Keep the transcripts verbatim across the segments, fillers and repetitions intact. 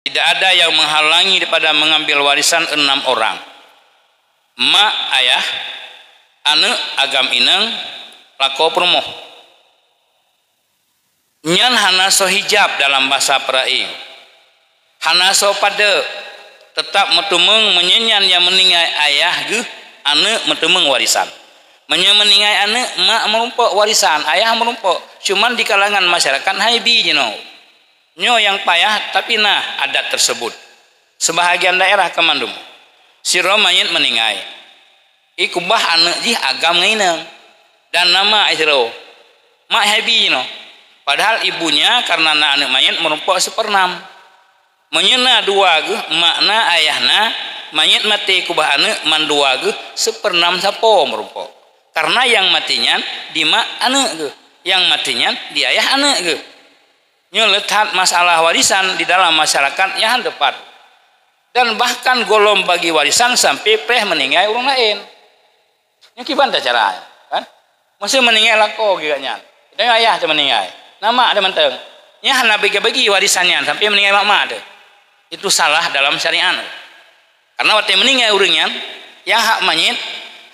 Tidak ada yang menghalangi daripada mengambil warisan enam orang. Mak, ayah, aneuk, agam inong, lakoe peurumoh. Nyan hana soe hijab dalam basa peurayeue. Hana soe padeuek, teutap meuteumeung meunyoe nyan nyang meuninggai ayah geuh, aneuk meuteumeung warisan. Meunyoe meuninggai aneuk, mak meurumpok warisan, ayah meurumpok. Cuman di kalangan masyarakat hai bi jinoe. Nyoe nyang payah, tapi na adat tersebut. Sebahagian daerah ka mandum. Sidroe manyét meuninggai. Ikeubah aneuk jih agam ngon inong. Dan na mak sidroe. Mak hai bi jinoe. Padahal ibunya karena na aneuk manyét meurumpok seupeurnam. Meunyoe na dua geuh, mak na, ayah na, manyét maté keubah aneuk mandua geuh seupeurnam sapo meurumpok. Karena nyang maté nyan di mak aneuk geuh, nyang maté nyan di ayah aneuk geuh. Nyoe le that masalah warisan di dalam masyarakat nyang han teupat. Dan bahkan gohlom bagi warisan sampai preh meuninggai ureuëng laén. Nyoe kiban ta cara, kan? Meusé meuninggai lakoe geuh nyan. Dan ayah teuh meuninggai. Na mak teuh mantong. Nyan hana bagi-bagi warisan nyan sampai meuninggai mak-mak teuh. Itu salah dalam syariat. Karena watée meuninggai ureuëng nyan, nyang hak manyét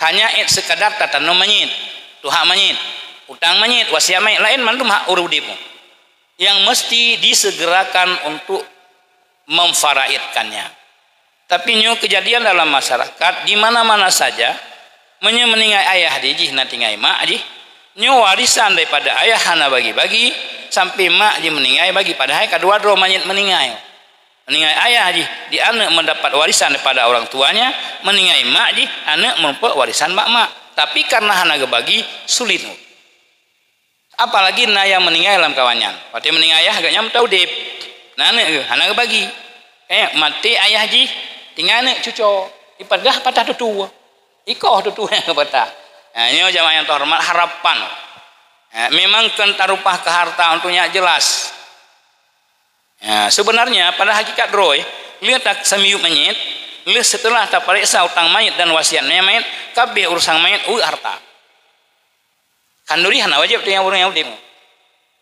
hanya ék sekadar tatanom manyét, tuha manyét, utang manyét, wasiat manyét, laén mandum hak ureuëng udeb. Yang mesti disegerakan untuk memfaraidkannya. Tapi nyoe kejadian dalam masyarakat di mana-mana saja, meunyoe meuninggai ayah jih, jih na tinggai mak jih, nyoe warisan daripada ayah hana bagi-bagi, sampai mak jih meuninggai bagi, padahai kadua droe manyét meuninggai. Meuninggai ayah jih, di aneuk mendapat warisan daripada orang tuanya, meuninggai mak jih, aneuk meurumpok warisan mak-mak. Tapi karena hana geubagi, sulit. Apalagi na nyang meuninggai lam kawan nyan. Watée meuninggai ayah, geuh nyan meuta udeb. Na aneuk geuh, hana geubagi. Eh, maté ayah jih, tinggai aneuk cuco. Ipeugah patah tutu. Ikoh tutu nyang patah. Ha, nyoe jamaah yang terhormat, harapan. Ha, memang kon tarupah ke harta untuk nyak jelas. Ha, sebenarnya pada hakikat droe, le tak samiyup manyét, le setelah tapareksa utang manyét dan wasiat manyét, kabeh urusan manyét uek harta. Khanduri hana wajéb teuh nyang ureuëng nyang udeb.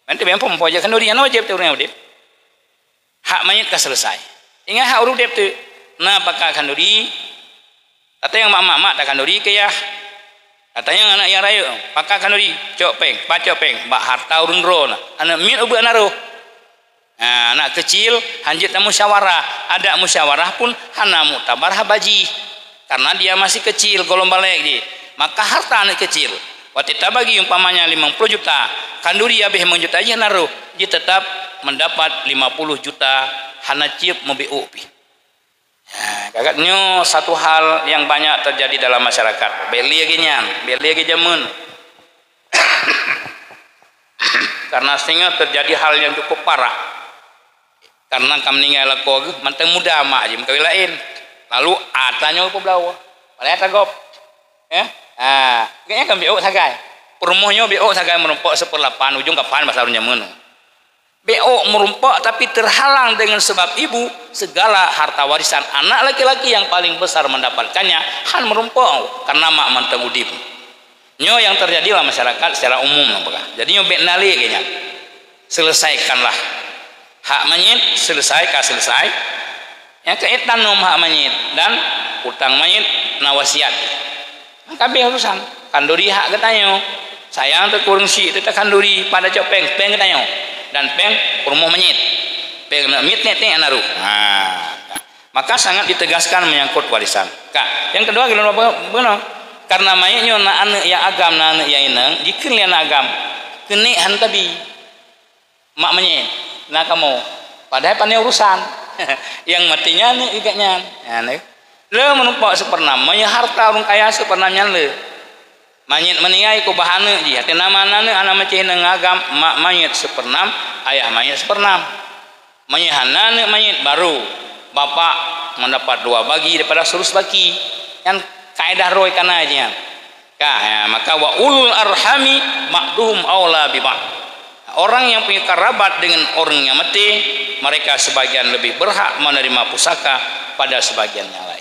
Nanti bempom po aja khanduri hana wajéb teuh ureuëng nyang udeb. Hak manyét ka selesai. Tinggai hak ureuëng udeb teuh. Na pakat khanduri, kata nyang mak-mak, mak takhanduri keu yah. Kata nyang aneuk nyang rayeuk, pakat khanduri, cok péng, pat cok péng, bak harta ureuëng droe na. Aneuk miet ubeuek na roh. Ha, anak kecil hanjeuet tamusyawarah. Adat musyawarah pun hana muktabar haba jih. Karena dia masih kecil, gohlom balek jih. Maka harta aneuk kecil, watée tabagi umpamanya limong puluh juta, khanduri habéh limong juta jih hana roh, jih tetap mendapat lima puluh juta, hana cit meubiuk pih. Ha, kakak nyoe satu hal yang banyak terjadi dalam masyarakat. Bék lé lagée nyan, bék lé lagée jameun. Karena sehingga terjadi hal yang cukup parah. Karena ka meuninggai lakoe geuh, mantong muda mak jih meukawen laén. Lalu ata nyoe peubloe. Padahai ata gob. Eh? Ha, geuhnyan kan biôk sagai. Peurumoh nyoe biôk sagai meurumpok seupeulapan ujong kapan basa ureuëng jameun. Biôk meurumpok tapi terhalang dengan sebab ibu, segala harta warisan anak laki-laki yang paling besar mendapatkannya, han meurumpok karena mak mantong udeb. Nyoe nyang terjadi lam masyarakat secara umum nyang peugah. Jadi nyoe bék na lé lagée nyan. Selesaikanlah. Hak manyét selesai ka selesai. Nyang keuh tanom hak manyét dan utang manyét na wasiat. Nyang ka habéh urusan. Khanduri hak geutanyoe. Sayang teuh keu ureuëng syik teuh takhanduri, pat cok péng, péng geutanyoe. Dan péng peurumoh manyét. Péng aneuk miet tiek-tiek na roh. Ha. Maka sangat ditegaskan menyangkut warisan. Ka, nyang keudua geutanyoe beu-, beunoe. Karena manyét nyoe na aneuk nyang agam, na aneuk nyang inong, jikheun lé aneuk agam. Keuneuk han tabi. Mak manyét, na kamoe. Padahai pane urusan. Nyang maté nyan aneuk geuh nyan. Nyan, eh. Le meurumpok seupeurnam, meunyoe harta ureuëng kaya seupeurnam nyan le. Manyét meuninggai keubah aneuk jih, até nama aneuk hana meucéh ngon agam, mak manyét seupeurnam, ayah manyét seupeurnam. Meunyoe hana aneuk manyét, baru bapak mendapat dua bagi daripada sulus baki. Nyan kaedah roe kana jih nyan. Ka, ya, maka wa ulul arhami ba'duhum aula bi ba'd. Orang yang punya kerabat dengan orang yang mati, mereka sebagian lebih berhak menerima pusaka pada sebagian yang lain.